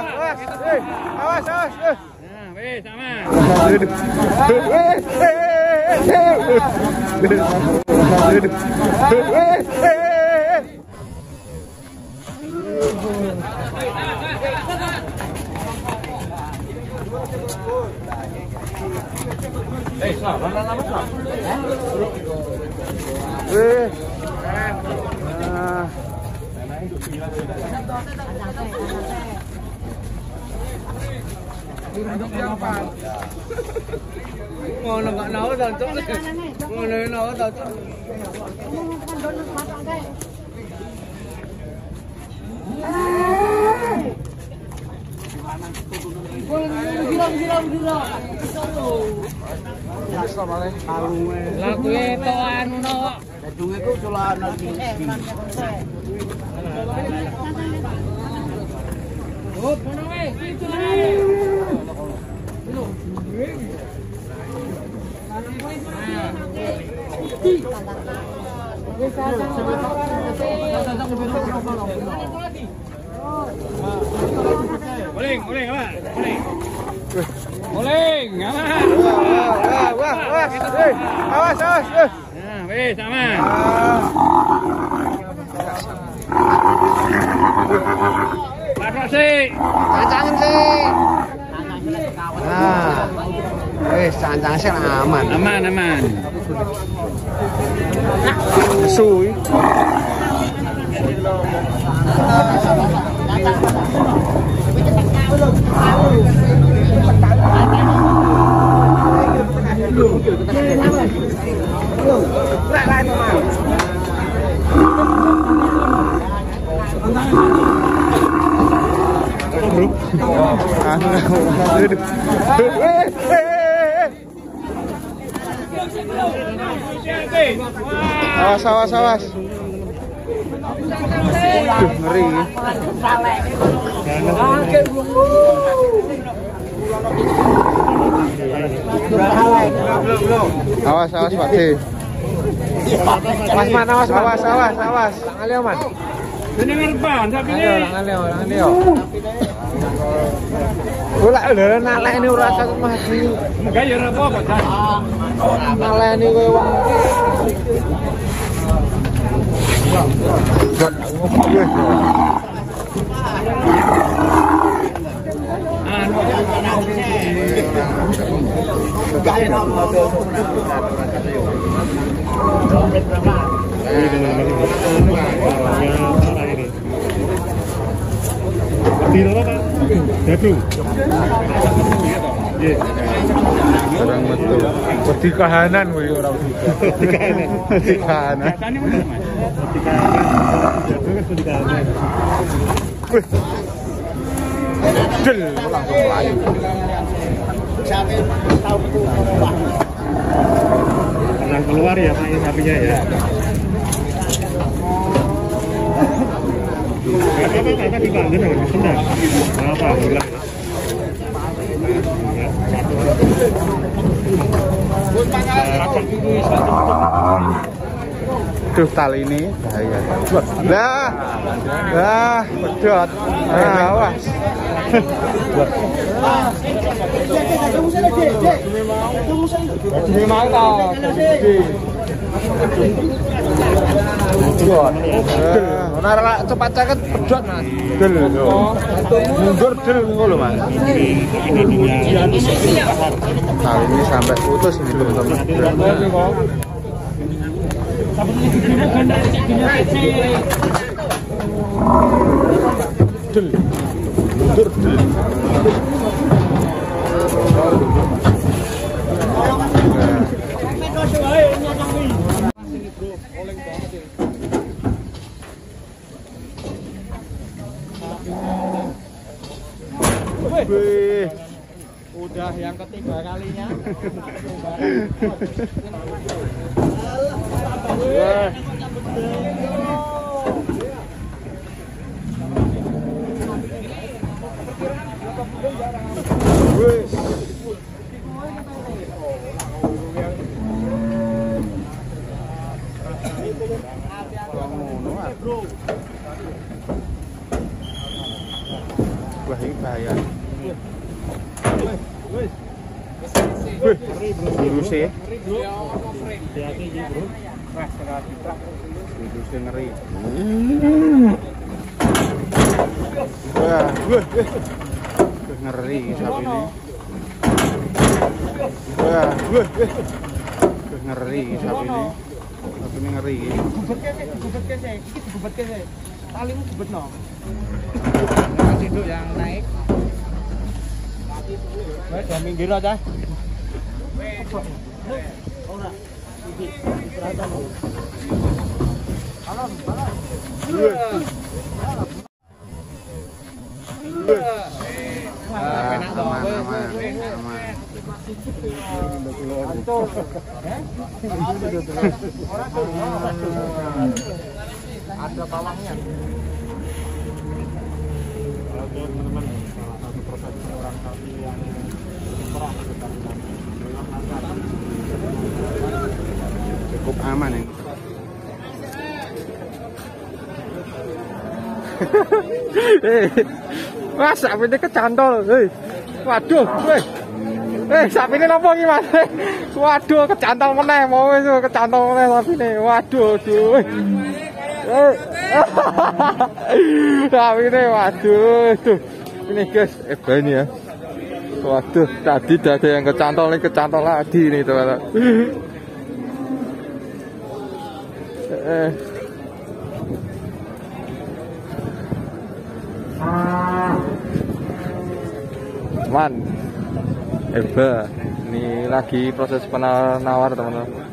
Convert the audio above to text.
wah, awas. Awas, awas. Nah, wis aman. Ngono gak nau ta, Cuk. Ngono nau ta, Cuk. Lah kuwi to anu no kok. Dadunge ku culaan lagi. Oh, ngono wae, iki culane. Guling, guling, apa? Guling. Guling, aman. Wah, wah, wah. Awas, awas. Nah, wis aman. Pasok sik. Cancangan sik. Nah. Wis cancang sik aman. Aman, aman. Suwi. Awas, awas, awas. Duh, ngeri. Awas, awas, Pak D. Mas, man, awas, awas, awas, awas. Tangan man. Ini ngerban, tapi ini. Tangan leo. Ora lho naleni ora usah maju. Enggak ya ora apa-apa, Cak. Naleni kowe wong. Orang betul. Wedi kahanan kuwi ora wedi. Wedi kahanan. Wedi kahanan. Del langsung melayu. Pernah keluar ya Pak sapinya ya. Apa tadi dipanggil sebentar. Apa alhamdulillah. Duh, tali ini bahaya. Lah, lah, pedot. Awas. Ora cepat ceket pedot, Mas. Del. Mundur del ngono lho, Mas. Tali ini sampai putus ini, teman-teman. Del. Mundur del. Wih. Udah yang ketiga kalinya. Wah, ini bahaya. Wih, virusnya. Virusnya ngeri. Wah, wah, ngeri sapi ini. Wah, wah, ngeri sapi ini. Sapi ini ngeri. Gubet kese, iki digubet kese. Talimu gubetno. Cinduk yang naik. Wes do minggir aja. Ora. Iki istirahat. Alam, alam. Aman, aman, aman. Ada pawangnya. Oke teman-teman, salah satu prosesi orang sapi yang perah cukup aman ini. Wah, sapi ini kecantol. Waduh, weh. Sapi ini nopo iki, Mas? Waduh, kecantol meneh, mau wis kecantol meneh sapi ini. Waduh, duh. Sapi ini, waduh, tuh. Ini guys, Eba ini ya. Waduh, tadi ada yang kecantol, ini kecantol lagi nih, teman-teman. Man, Eba, ini lagi proses penawar, teman-teman.